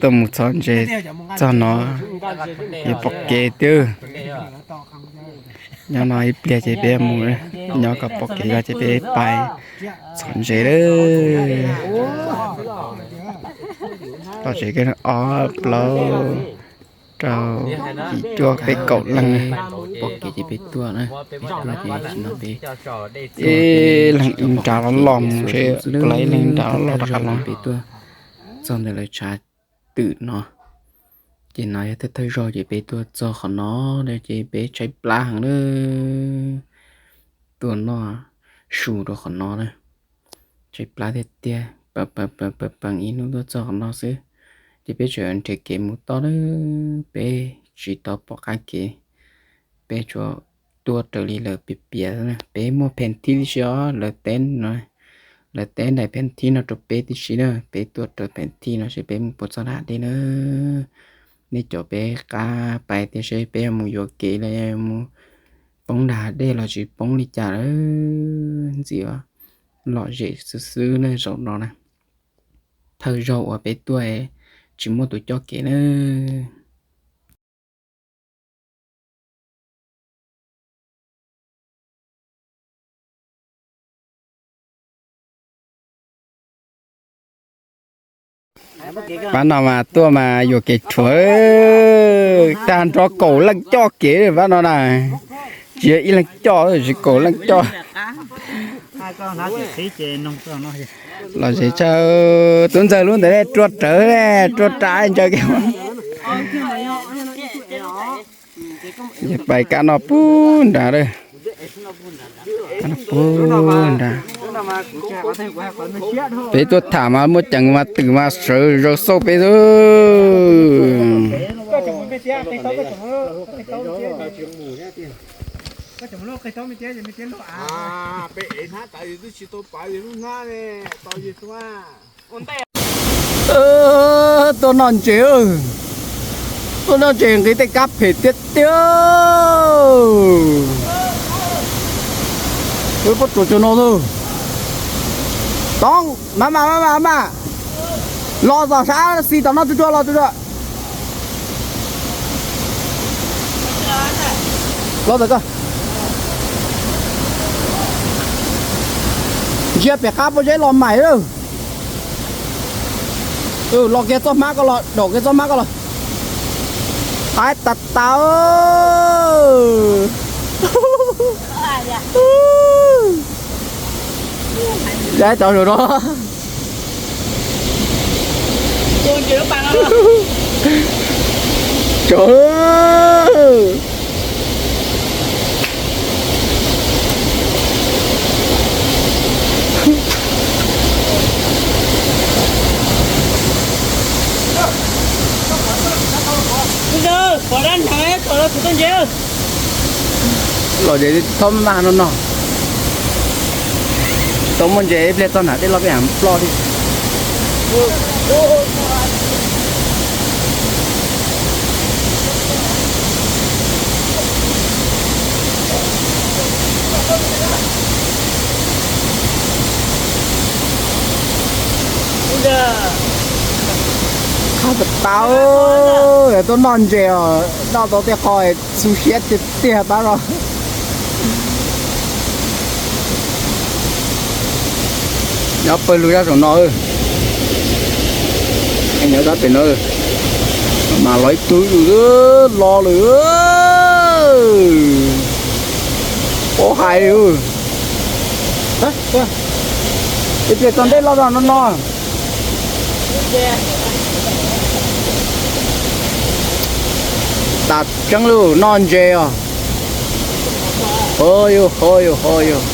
Tuaj mus txhos ntses txog no, yuav pom kev tiag. Nyob no ib pliag ces peb mus, nyob kom pom kev zog ces peb pais txhos ntses lawm. Txhos ntses ob plaub rau yim cuaj peb kaum leej. Pom kev ces peb tuaj na, peb tuaj ces no peb ib leeg ib nra los los mus ntshe, puas laib ib leeg ib nra los los rov qab los peb tuaj txog ntawm lawv tshav twm no. Ces no yog thawj thawj zaug ces peb tuaj txog qhov no, ces peb tshaib plab heev na. Tuaj noj su rau qhov no na, tshaib plab tiag tiag, peem peem ib hnub tuaj txog qhov no xwb. Ces peb tseem nrhiav kev mus tod na, peb tsis tau pom qab kev, peb tsuas tuaj raws li lawv piav piav xwb na. Peb muaj phees thib tib si os, lawv teb no, lawv teb daim phees thib no rau peb tib si na, peb tuaj raws phees thib no seb peb mus puas txog nram dej na. Nej cov peb qab pais tias seb peb yuav mus yuam kev los mus poob nram dej los tsis poob li cas lawm. Ntxiv lom zem xwb xwb na zaum no na. Thawj zaug uas peb tuaj tsis muaj tus coj kev na. Pab no mas tuaj mas yuam kev rhuav, tag nrho kaum leej coj kev pab no na. Tsis yog ib leeg coj, tsis kaum leej coj. Los zem tshaj, tub ntxawg lub ntawd rua rawv, rua rawv ntsaws kiag. Pais kab no pub nrad lawm. Kab no pub nrad. Peb tuaj tham mas muaj ceev mas twm mas sawv zaws xauj peb xwb. Tuaj noj ntses, tuaj noj ntses nqis tej kab phem tiag tiag. Pob tsuas tsuas no xwb. Toob, maj mam maj mam maj. Los tom sab xis tom no tsuag tsuag los tsuag tsuag. Los tom ko. Ntsia pem qab pob zeb los mais lawm. Los kiag txoj hmab ko los, daum kiag txoj hmab ko los. Qaib tas tas. Yav cov zaum no. Cov Los ces txhob maj no no. Tsis tau muaj ntses ib pliag txog nram dej los peb ham ploj li. Qab tas tas, tuaj noj ntses os, noj tau tej qho xu siab tiag tiag pab no. Nyob pawg lug zaj saum no, nyob sab pem no, mas los ib tug los lawm. Ua hais li, ib pliag txog ntej los no no. Tas tseeb lug noj ntses os. Ho yus, ho yus, ho yus.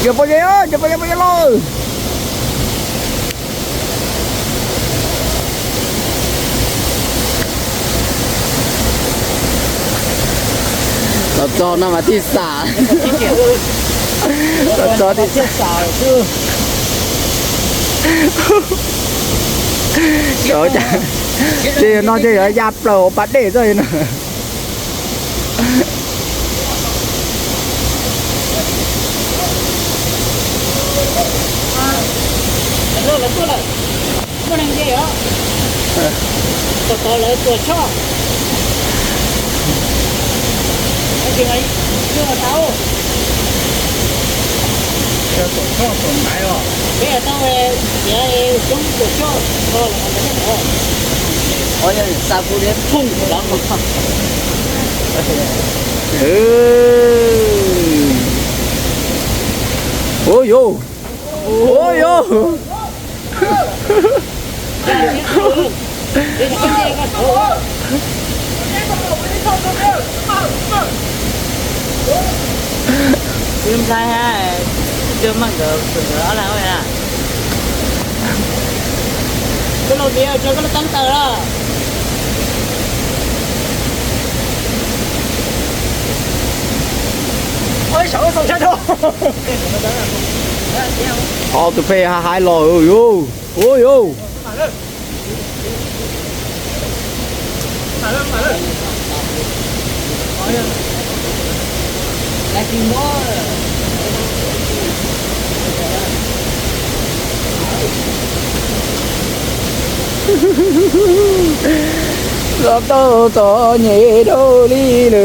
Ntsia pov zeb, ntsia pov zeb, pov zeb lawm. Los txog no mas tij xam. Txhob txhob, sav cas, ces no ces yuav ya plaws hauv pas dej xwb no. Ua yus, ua yus. Ob tug pheej hais hais los yus, ua yus. Los tau txom nyem dhau li lawm.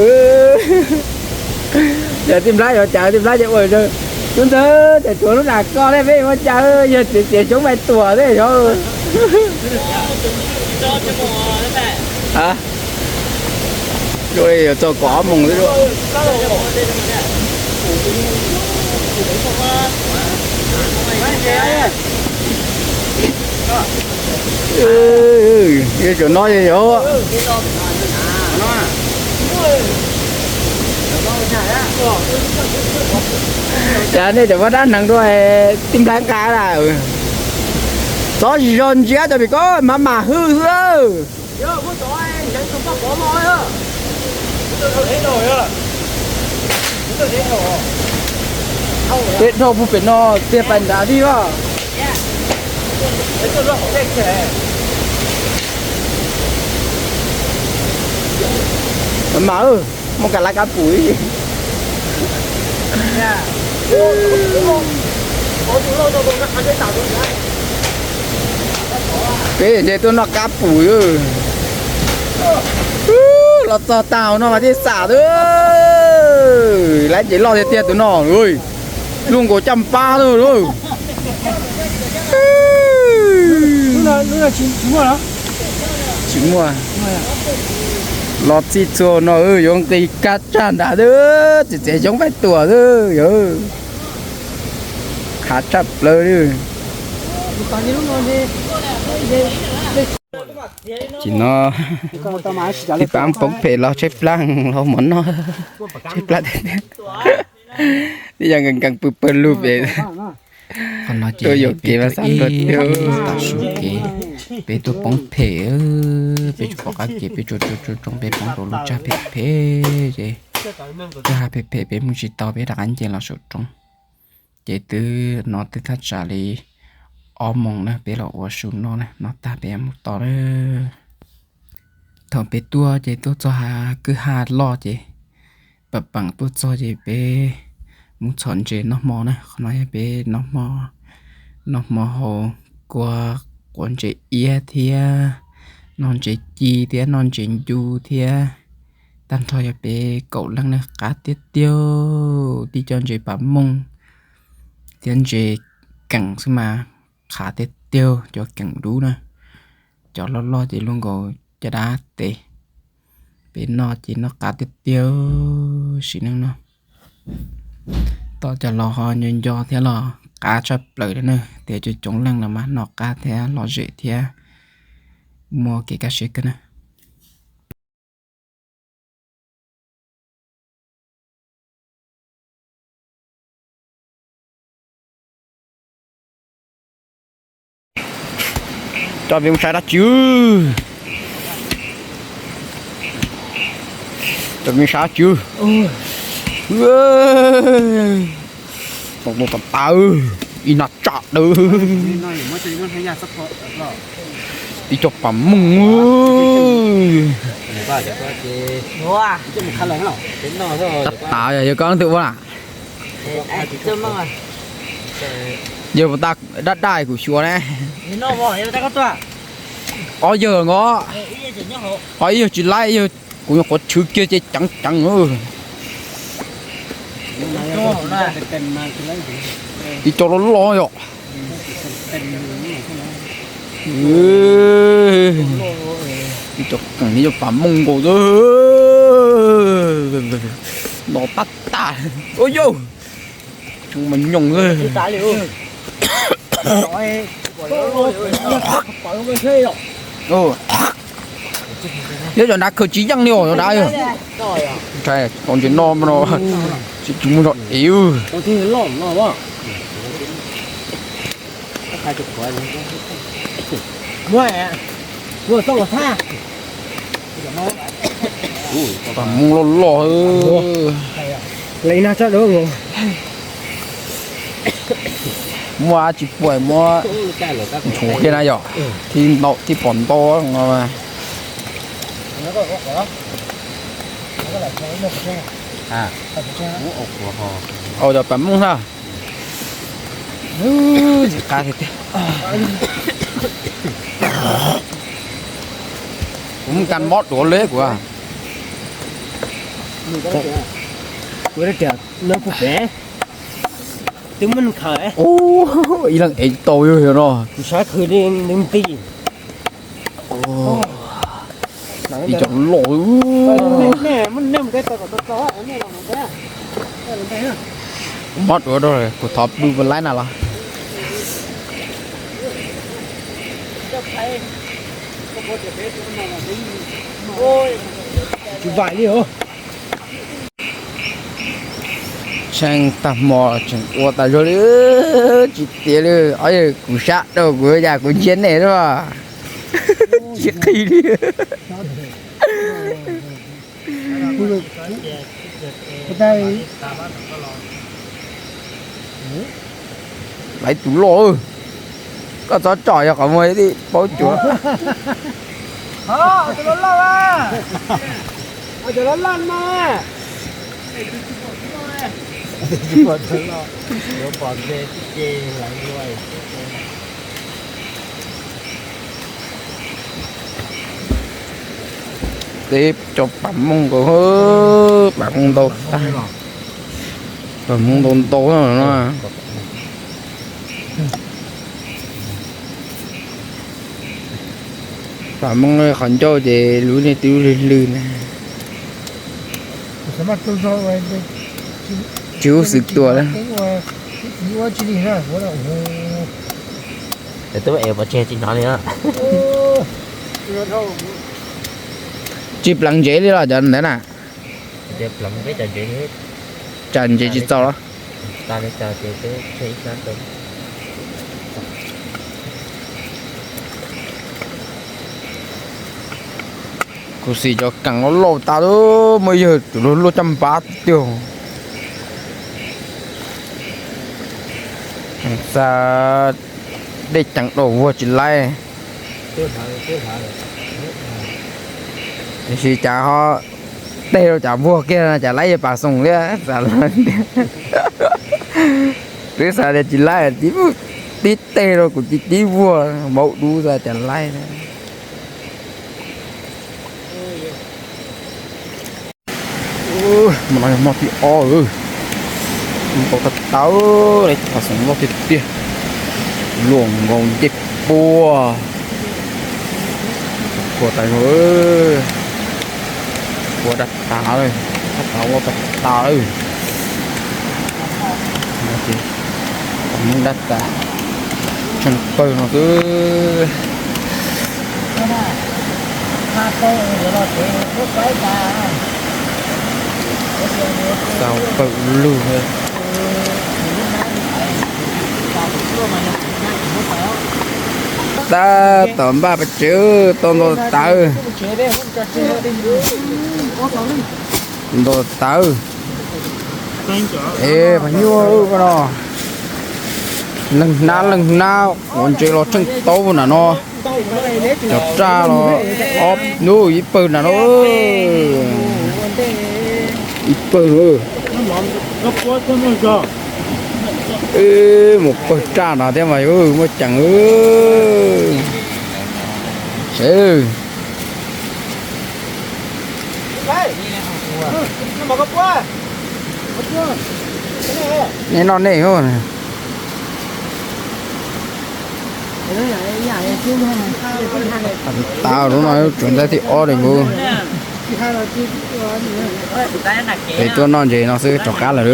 Yog tij nplab yuav cas tij nplab ces ua, tub ntxawg, tseem tshuav lub nas koj thiab peb yuav ua cas, yog txiav txiav xyoob pais tuam thiab yog. Yuav txog kaum ob moos xwb. Yuav tsum no yog. Cas nej cov poj dab hneev dua tij nplab nqa lawm. Txhob zog ntsia cov pim koj mas mam hwj xwb. Peb dhau puag pem no tiag pais nrad li os. Mas muaj kav lab kab pum ib. Peb nce tuaj noj kab pum. Los txog tag no mas thiaj xam xwb. Lab nce loj tiag tiag tus no. Luaj nkaus caj npab lawm. Tsis muaj. Los txij txhua no yuav nqis kab tsag nrad xwb, txiav txiav xyoob pais tuam xwb. Qhav tshaj plaws li. Ces no tij nplab poob phem los tshaib plab los mov noj, tshaib plab tiag tiag. Twb yog nkees nkees pw pawg lug pem. Qhov no ces tuaj yuam kev mas xav tuaj thiab. Tam sim kev peb tuaj poob phem, peb tsis pom qab kev, peb tsuas tsuas tsuas tsoo peb poob rau lub tsag phem phem ces, lub tsag phem phem peb mus tsis tau, peb rov qab nce los saum roob. Ces twb no twb thaj tsam li ob moos na, peb los ua su noj na, noj tag peb mus tod na. Thaum peb tuaj ces tuaj txog hav kwj ha loj ces pam peem tuaj txog ces peb mus txhom ntses noj hmo na. Qhov no yog peb noj hmo, noj hmo haus kua, quav ntses iab thiab noj ntses ci thiab noj ntses ncu thiab. Tag nrho yog peb kaum leej na, qab tiag tiag. Tib co ntses pas mooj thiab ntses keem xwb mas qab tiag tiag, cov keem dub na. Cov loj loj ces luaj nkaus caj dab tes. Peb noj ces noj qab tiag tiag, sim neej no. Tom cov laus ho nco nco thiab los qab tshaj plaws li na, tias cov coob leej los mas noj qab thiab lom zem thiab muaj kev kaj siab kawg na. Coj peb mus saib dab tsi? Coj peb mus saib dab tsi? Ua, Ntau tas tas, ib nab tsam dawb. Ib co pas mooj. Tab tas yog koj leej twg ua na? Yog puas tas daj daj kuv xyuas ne. Ob yawg nko, ho ib yawg tsis laib, yawg kuv nyuam qhuav tshwv kiag ces ceev ceev. Ib co loj loj yom. Ib co qees, ib co pas mooj nkaus xwb. No tab tas. Ua yauj, tshee mas nyoos xwb. Nyob cov nrad khaws tsis yeej li os, cov nrad. Ntshai tau ntses no no, tsis tsis muaj zog ev. Pas mooj loj loj. Muaj tsis puas muab ntshua thiab na yom. Thib ntau thib pom ntau. Au, cov pas mooj na. Tsis qab tiag tiag. Kuv mus kas mob duav li kuv. Twb muaj khaws, ib leeg ev tau yog no. Kuv saib khwv li nti. Ib co loj. Mob duav rau kuv thov pw puas laib na los. Tsis vam li os. Tshee tag hmo tseem ua tas zog li, tsis tiav li. Ob yawg kuv sab rau kuv yam kuv ntsia nej lawm. Tsis qhib li. Laiv tus loj, koj txhob tsom yog qhov muag thiaj paub cuav. Teb cov pas mooj nkaus, pas mooj ntau tag, pas mooj ntau ntau no. Pas mooj qhov ncauj ces lub niag twb hlwb hlwb na. Tsis ub xwm tuam. Twb es pov tseg tsis hnov li. Tsis pleev ntsev li los cov ntawd na. Tsam ntsev tsis txaus los. Kuv xim cov kees loj loj tas lawm, muaj ib yawg tus luaj luaj caj npab tiag. Xa dej ceev dua vuag tsis laib. Tiam sis cas ho teg rau cas vuag kiag no cas laib yawg Pas Xoom thiab. Twb xav tias tsis laib, tib teg rau kuv tib tib vuag npaum dub xav cas laib. Hmo no yog hmo thib ob, ntau tag tawv li, Pas Xoom loj tiag tiag, luaj nkaus ncej puag, puag tas zog, puag daj tas lawm, daj tas loj tag tas lawm. Daj tas, tshee pawg no xwb. Tau pawg lug. Tab tom npaj pes tsawg tau ntau tawv. Ntau tawv. Es pab nyuaj koj no. Leej hnab leej hnab ua ntses los tsheej taub na no. Cov raj los ob hnub ib pawg na no. Ib pawg. Mus pawg raj no thiab mas yuav muaj ceem. Nej noj nej. Tau lub no tsuas ntaub thib ob li nkaus. Peb tuaj noj ntses no xwb rov qab lawm.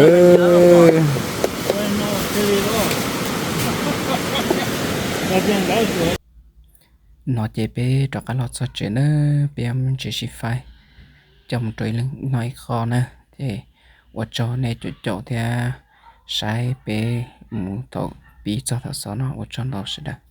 No ces peb rov qab los txog tsev na, peb muab ntses sib faib coj mus rau ib leeg noj ib qho na. Ces ua tsaug nej caum caum thiab saib peb mus thaum pib txog thaum xaus no, ua tsaug ntau sawv daws.